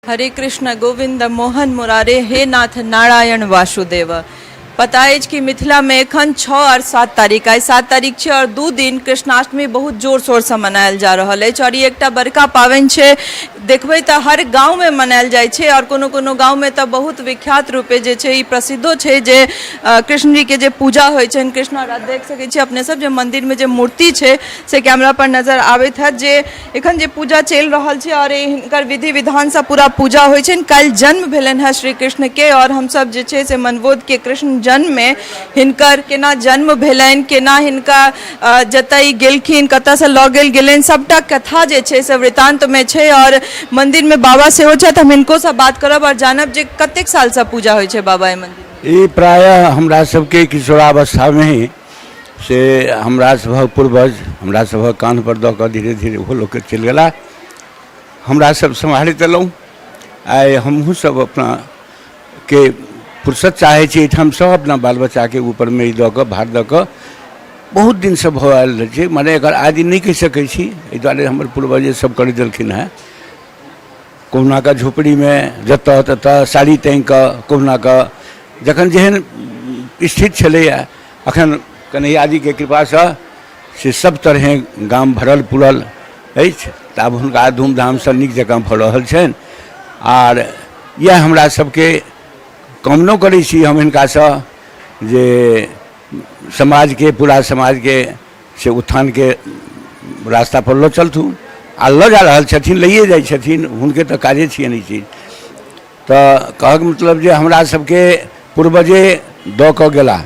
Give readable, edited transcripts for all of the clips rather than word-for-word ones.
हरे कृष्ण गोविन्द मोहन मुरारे हे नाथ नारायण वासुदेव। पता अछि कि मिथिलामे एखन 6 आओर 7 तारीख, आइ 7 तारीख छै आओर 2 दिन कृष्णाष्टमी बहुत जोर शोरसँ मनायल जा रहल अछि आओर ई एकटा बड़का पाबनि छै। देखबै तऽ हर गाँवमे मनायल जाइ छै आओर कोनो कोनो गाँवमे तऽ बहुत विख्यात रूपे जे छै ई प्रसिद्धो छै जे कृष्णजीके जे पूजा होइ छनि कृष्ण। आओर देख सकै छी अपने सब जे मन्दिरमे जे मूर्ति छै से कैमरा पर नजर आबैत हैत जे एखन जे पूजा चलि रहल छै आओर हिनकर विधि विधानसँ पूरा पूजा होइ छनि। काल्हि जन्म भेलनि हेँ श्री कृष्णके आओर हमसभ जे छै से मनबोधके कृष्ण जन्ममे हिनकर केना जन्म भेलनि, केना हिनका जतऽ ई गेलखिन, कतऽसँ लऽ गेल गेलनि, सभटा कथा जे छै से वृतान्तमे छै। आओर मन्दिरमे बाबा सेहो छथि, हम हिनकोसँ बात करब आओर जानब जे कतेक सालसँ पूजा होइ छै बाबा एहि मन्दिरमे। ई प्रायः हमरा सबके किशोरावस्थामे ही से हमरा सभक पूर्वज हमरा सभक कान्हपर दऽ कऽ धीरे धीरे ओहो लोकके चलि गेला, हमरा सब सम्हारैत एलहुँ। आइ हमहूँ सब अपना के फुर्सत चाहै छी एहिठाम सब अपना बाल बच्चाके ऊपरमे ई दऽ कऽ भार दऽ कऽ बहुत दिनसँ भऽ आयल छै, मने एकर आदि नहि कहि सकै छी। एहि दुआरे हमर पूर्वजे सब करि देलखिन हेँ। कहुना कऽ झोपड़ीमे जतऽ ततऽ साड़ी टाँगि कऽ कहुना कऽ जखन जेहन स्थिति छलैए, अखन कन्हैया जीके कृपासँ से सब तरहे गाम भरल पुरल अछि, तऽ आब हुनका धूमधामसँ नीक जकाँ भऽ रहल छनि। आर इएह हमरा सबके कामनो करै छी हम हिनकासँ जे समाजके पूरा समाजके से उत्थानके रास्तापर लऽ चलथुन आ लऽ जा रहल छथिन, लैए जाइ छथिन, हुनके तऽ काजे छियनि ई चीज। तऽ कहऽके मतलब जे हमरा सबके पूर्वजे दऽ कऽ गेला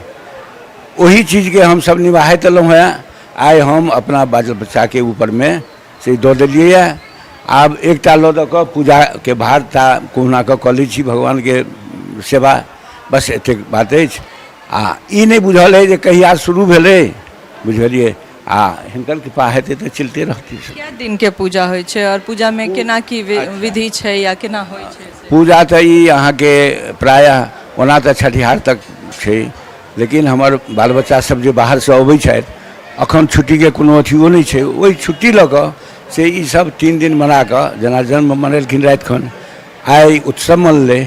ओही चीजके हमसब निभाहैत एलहुँ हेँ। आइ हम अपना बाल बच्चाके ऊपरमे से दऽ देलियैए। आब एकटा लऽ दऽ कऽ पूजाके भार ता कहुना कऽ कऽ लै छी भगवानके सेवा, बस एतेक बात अछि। आ ई नहि बुझल अइ जे कहिया शुरू भेलै, बुझलियै, आ हिनकर कृपा हेतै तऽ चलिते रहतै। कए दिनके पूजा होइ छै आओर पूजामे केना की विधि छै या केना होइ छै? पूजा तऽ ई अहाँके प्रायः ओना तऽ छठिहार तक छै, लेकिन हमर बाल बच्चा सब जे बाहरसँ अबै छथि, अखन छुट्टीके कोनो अथियो नहि छै, ओहि छुट्टी लऽ कऽ से ई सब 3 दिन मना कऽ जेना जन्म मनेलखिन राति खन, आइ उत्सव मनलै,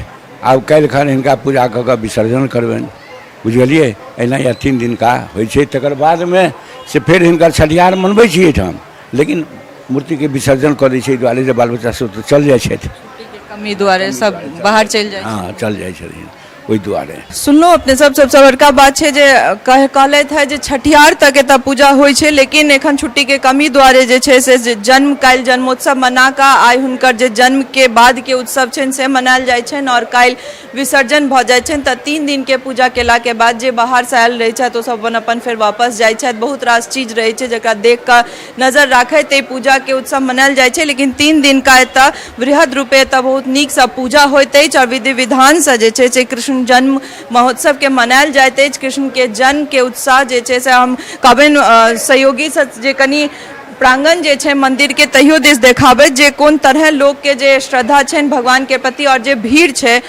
आब काल्हि खन हिनका पूजा कऽ कऽ विसर्जन करबनि, बुझलियै। एहिना इएह 3 दिनका होइ छै। तकर बादमे से फेर हिनकर छठिहार मनबै छी एहिठाम, लेकिन मूर्तिके विसर्जन कऽ दै छै एहि दुआरे जे बाल बच्चा सब तऽ चलि जाइ छथि, छुट्टीके कमी दुआरे सब बाहर चलि जाइ। हँ, चलि जाइ छथिन ओहि दुआरे। सुनलहुँ अपने सब, सबसँ बड़का बात छै जे कहलथि है जे छठिहार तक एतऽ पूजा होइ छै, लेकिन एखन छुट्टीके कमी दुआरे जे छै से जन्म काल्हि जन्मोत्सव मना कऽ आइ हुनकर जे जन्मके बादके उत्सव छनि से मनायल जाइ छनि आओर काल्हि विसर्जन भऽ जाइ छनि। तऽ 3 दिनके पूजा केलाके बाद जे बाहरसँ आयल रहै छथि ओ सब अपन अपन फेर वापस जाइ छथि। बहुत रास चीज रहै छै जकरा देख कऽ नजर राखैत एहि पूजाके उत्सव मनायल जाइ छै, लेकिन 3 दिनका एतऽ वृहद रूपे एतऽ बहुत नीकसँ पूजा होइत अछि आओर विधि विधानसँ जे छै से कृष्ण जन्म महोत्सवके मनायल जाइत अछि। कृष्णके जन्मके उत्साह जे छै से हम कहबनि सहयोगीसँ जे कनि प्रांगण जे छै मन्दिरके तहियो दिस देखाबैत जे कोन तरहे लोकके जे श्रद्धा छनि भगवानके प्रति आओर जे भीड़ छै,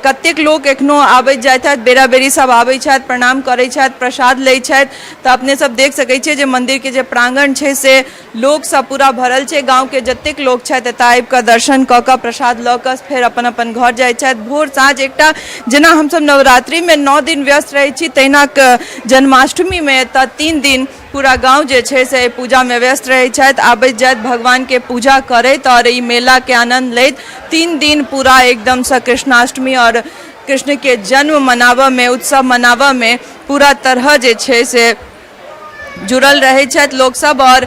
कतेक लोक एखनो आबैत जाइत छथि, बेरा बेरी सब आबै छथि, प्रणाम करै छथि, प्रसाद लै छथि। तऽ अपने सब देख सकै छियै जे मन्दिरके जे प्रांगण छै से लोकसँ पूरा भरल छै। गाँवके जतेक लोक छथि एतऽ आबि कऽ दर्शन कऽ कऽ प्रसाद लऽ कऽ फेर अपन अपन घर जाइ छथि। भोर साँझ एकटा जेना हमसब नवरात्रिमे 9 दिन व्यस्त रहै छी तहिना जन्माष्टमीमे एतऽ 3 दिन पूरा गाँव जे छै से एहि पूजामे व्यस्त रहै छथि, आबैत जाइत भगवानके पूजा करैत आओर ई मेलाके आनन्द लैत 3 दिन पूरा एकदमसँ कृष्णाष्टमी आओर कृष्णके जन्म मनाबऽमे उत्सव मनाबऽमे पूरा तरह जे छै से जुड़ल रहै छथि लोकसब। आओर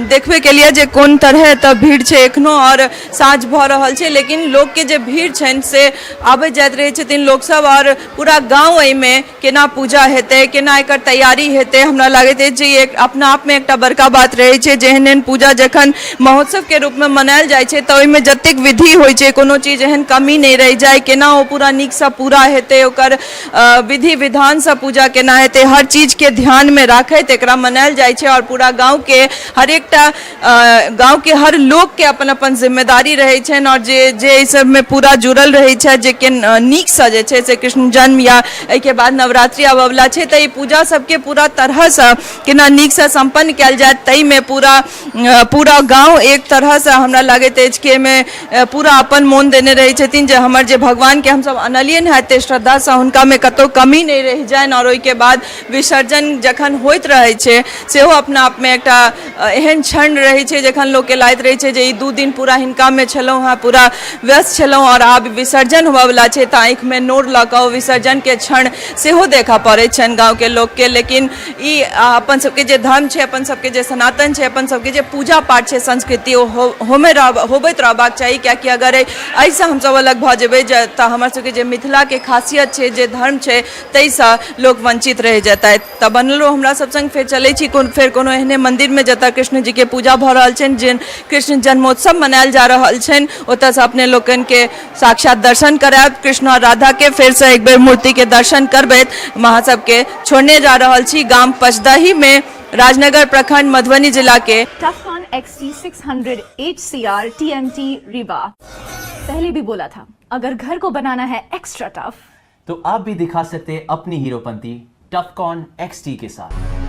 देखबे केलिए जे कोन तरहे एतऽ भीड़ छै एखनो आओर साँझ भऽ रहल छै, लेकिन लोकके जे भीड़ छनि से आबैत जाइत रहै छथिन लोकसब आओर पूरा गाँव एहिमे केना पूजा हेतै, केना एकर तैयारी हेतै। हमरा लागैत अछि जे ई एक अपना आपमे एकटा बड़का बात रहै छै जे एहन एहन पूजा जखन महोत्सवके रूपमे मनायल जाइ छै तऽ ओहिमे जतेक विधि होइ छै कोनो चीज एहन कमी नहि रहि जाइ, केना ओ पूरा नीकसँ पूरा हेतै, ओकर विधि विधानसँ पूजा केना हेतै, हर चीजके ध्यानमे राखैत करैत एकरा मनायल जाइ छै आओर पूरा गाँवके हर एकटा गाँवके हर लोकके अपन अपन जिम्मेदारी रहै छनि आओर जे जे एहि सबमे पूरा जुड़ल रहै छथि जे के नीकसँ जे छै से कृष्ण जन्म या एहिके बाद नवरात्रि आबयवला छै, तऽ ई पूजा सबके पूरा तरहसँ केना नीकसँ सम्पन्न कयल जाय ताहिमे पूरा पूरा गाँव एक तरहसँ हमरा लागैत अछि कि एहिमे पूरा अपन मोन देने रहै छथिन जे हमर जे भगवानके हमसभ अनलियनि हँ एतेक श्रद्धासँ, हुनकामे कतहु कमी नहि रहि जानि। आओर ओहिके बाद विसर्जन जखन होइत रहै छै, सेहो अपना आपमे एकटा एहन क्षण रहै छै जखन लोकके लागैत रहै छै जे ई 2 दिन पूरा हिनकामे छलहुँ हँ, पूरा व्यस्त छलहुँ आओर आब विसर्जन होबयवला छै, तऽ आँखिमे नोर लऽ कऽ ओ विसर्जनके क्षण सेहो देखऽ पड़ै छनि गाँवके लोकके। लेकिन ई अपन सबके जे धर्म छै, अपन सबके जे सनातन छै, अपन सबके जे पूजा पाठ छै, संस्कृति, ओ होमे रह होबैत रहबाक चाही, कियाकि अगर एहिसँ हमसब अलग भऽ जेबै तऽ हमर सबके जे मिथिलाके खासियत छै, जे धर्म छै, ताहिसँ लोक वञ्चित रहि जेतथि। तऽ बनलो हमरा सब सङ्ग, फेर चलै छी फेर कोनो एहने मन्दिरमे जतऽ कृष्ण जीके पूजा भऽ रहल छनि, जे कृष्ण जन्मोत्सव मनायल जा रहल छनि। ओतऽसँ अपने लोकनिके साक्षात दर्शन करायब कृष्ण आओर राधाके। फेरसँ एक बेर मूर्तिके दर्शन करबैत हम अहाँ सबके छोड़ने जा रहल छी गाम पचदहीमे, राजनगर प्रखंड, मधुबनी जिलाके। Tufcon XT600 HCR TMT Rewa। पहले भी बोला था, अगर घर को बनाना है एक्स्ट्रा टफ तो आप भी दिखा सकते हैं अपनी हीरोपंती टफकॉन XT के साथ।